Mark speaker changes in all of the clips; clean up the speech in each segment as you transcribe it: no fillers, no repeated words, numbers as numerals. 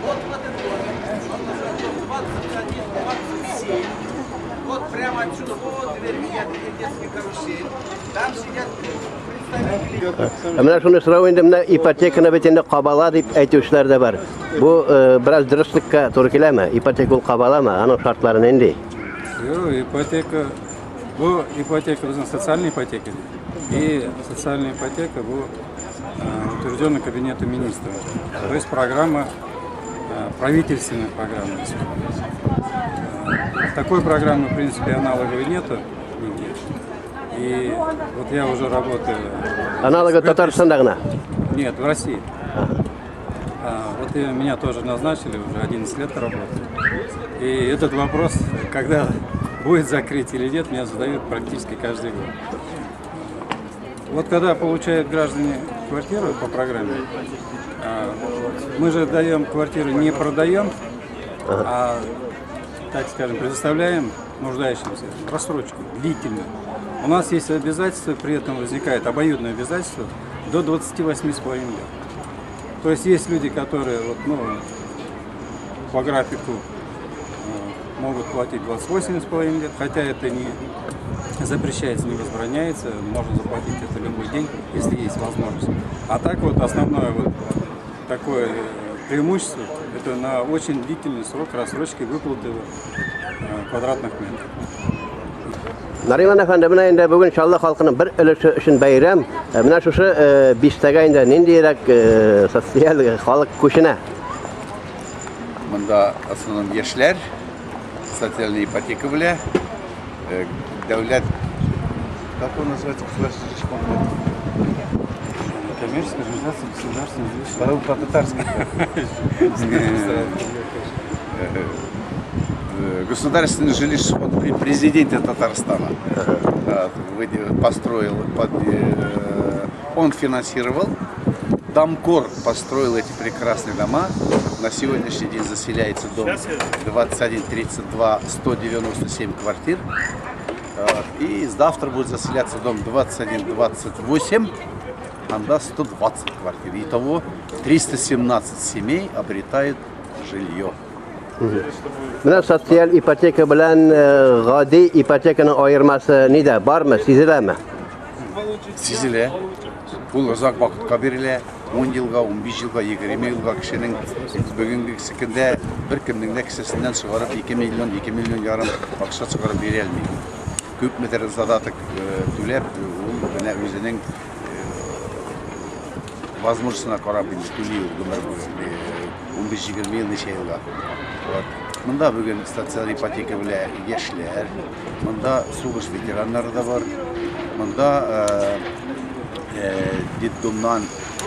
Speaker 1: Вот в этот домик, он называется дом 21-27. Вот прямо отсюда, вот дверь меня, детский карусель. Там сидят представители.
Speaker 2: Ә менә шуны сорау инде, менә ипотеканы бит инде кабала дип әйтүчеләр дә бар. Бу э, бераз дөреслеккә туры киләме? Ипотека ул кабаламы? Аның шартлары нинди?
Speaker 3: Юк, ипотека, бу ипотека безнең социальная ипотека. И социальная ипотека бу утверждена Кабинетом министров. То есть программа, правительственная программа. Такой программы, в принципе, аналоговой нету нигде. И вот я уже работаю.
Speaker 2: Аналогы Татарстанда гына.
Speaker 3: Нет, в России. Вот и меня тоже назначили, уже 11 лет работаю. И этот вопрос, когда будет закрыть или нет, меня задают практически каждый год. Вот когда получают граждане квартиру по программе, мы же даем квартиру, не продаем, а, так скажем, предоставляем нуждающимся рассрочку, длительную. У нас есть обязательства, при этом возникает обоюдное обязательство до 28,5 лет. То есть есть люди, которые вот, ну, по графику могут платить 28,5 лет, хотя это не запрещается, не возбраняется, можно заплатить это любой день, если есть возможность. А так вот основное вот такое преимущество – это на очень длительный срок рассрочки выплаты квадратных метров.
Speaker 2: Нариман әфәнде, менә инде бүген Чаллы халкының бер өлеше өчен бәйрәм. Менә шушы бистәгә инде ниндирәк социаль халык күченә?
Speaker 4: Монда основном яшьләр, социальная ипотека белән, дәүләт, как он называется, государственный фонд?
Speaker 3: Коммерческая организация государственной жилищной.
Speaker 4: По-татарски. Государственный жилищный фонд при президенте Татарстана построил, он финансировал, Дамкор построил эти прекрасные дома. На сегодняшний день заселяется дом 2132, 197 квартир. И завтра будет заселяться дом 2128, анда 120 квартир. Итого 317 семей обретают жилье.
Speaker 2: Менә социаль ипотека белән гади ипотеканың аермасы нидә? Бармы, сизеләме?
Speaker 4: Сизелә. Ул озак вакытка бирелә. 10 елга, 15 елга, 20 елга. Кешенең бүгенге көндә бер кемнең дә кесәсеннән чыгарып 2 миллион, 2 миллион ярым акча чыгарып бирә алмый. Күпмедер задаток түләп, ул менә үзенең возможностена карап инде түли ул гомер буе 15-20 ел, ничә елга. Вот. Монда бүген социаль ипотека белән яшьләр, монда сугыш ветераннары да бар, монда детдомнан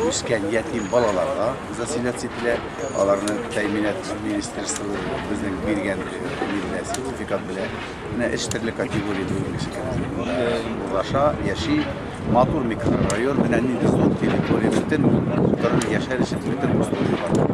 Speaker 4: үскән ятим балалар да заселяться ителә. Аларны тәэминат министерство безнең биргән бирелә сертификат белән. Менә өч төрле категория бүгенге урнаша, яши. Матур микрорайон, менә нинди зур территория, бөтен утырыр, яшәр өчен бөтен условия бар.